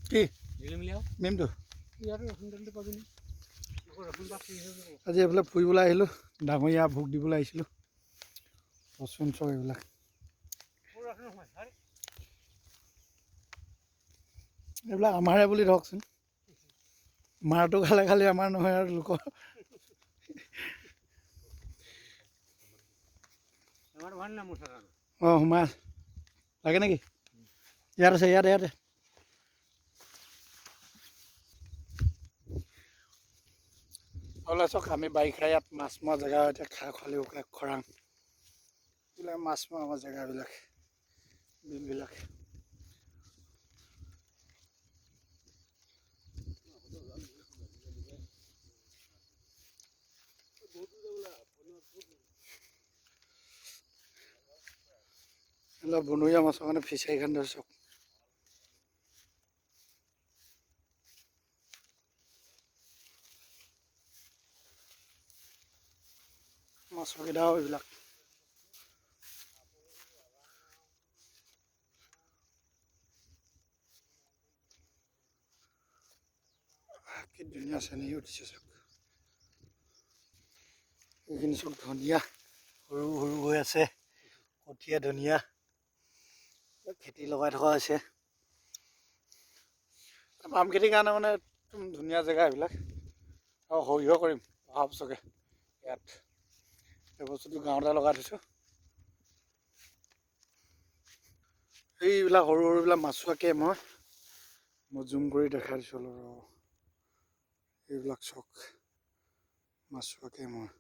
কি নিমটো আজি এইফালে ফুৰিবলৈ আহিলোঁ, ডাঙৰীয়া ভোগ দিবলৈ আহিছিলোঁ। ৰচুন চব এইবিলাক এইবিলাক আমাৰে বুলি ধৰকচোন, মাৰটো খালে খালি আমাৰ নহয় আৰু লোকৰ। অঁ সোমাই লাগে নেকি? ইয়াত আছে, ইয়াতে ইয়াতে। চাওক আমি বাৰিষা ইয়াত মাছ মৰা জেগা, এতিয়া খা খোৱালি খৰাং এইবিলাক মাছ মৰা আমাৰ জেগাবিলাক, বিলবিলাক। এইবিলাক বনৰীয়া মাছৰ কাৰণে ফিচাৰী খান্দি চাওক। মাছৰকেইটাও এইবিলাক। কি ধুনীয়া চেনি উঠিছে চাওক। এইখিনি চব ধনিয়া সৰু সৰু হৈ আছে, কঠীয়া ধনিয়া খেতি লগাই থকা হৈছে। পাম খেতিৰ কাৰণে মানে একদম ধুনীয়া জেগা এইবিলাক। আৰু সৰিয়হ কৰিম অহা বছৰকে ইয়াত। এই বস্তুটো গাঁৱতে লগাই থৈছোঁ। এইবিলাক সৰু সৰুবিলাক মাছুৱা কেম হয়, মই জুম কৰি দেখাই দিছোঁ অলপ। এইবিলাক চক মাছুৱা কেম হয়।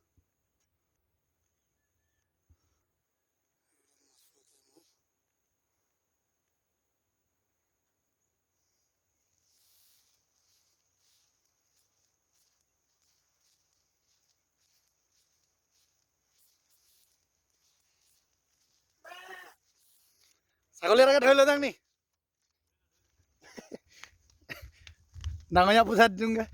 ছাগলী এটাকে ধৰি লৈ যাওঁ নি, ডাঙৰীয়া পূজাত দিওঁগৈ।